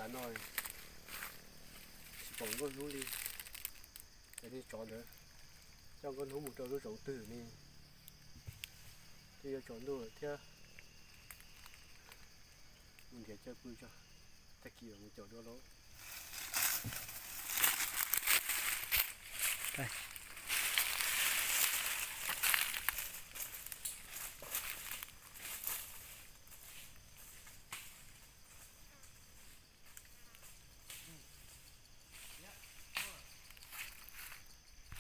Tam no tsis pom nkauj hnub li, ces niag tsov ntawd coj nkauj hnub mus rau lub zoov twg ne, twb yuav tsaus ntuj lawm thiab. Mus nrhiav chaw pw tso, tag kis mam mus caum dua lauj.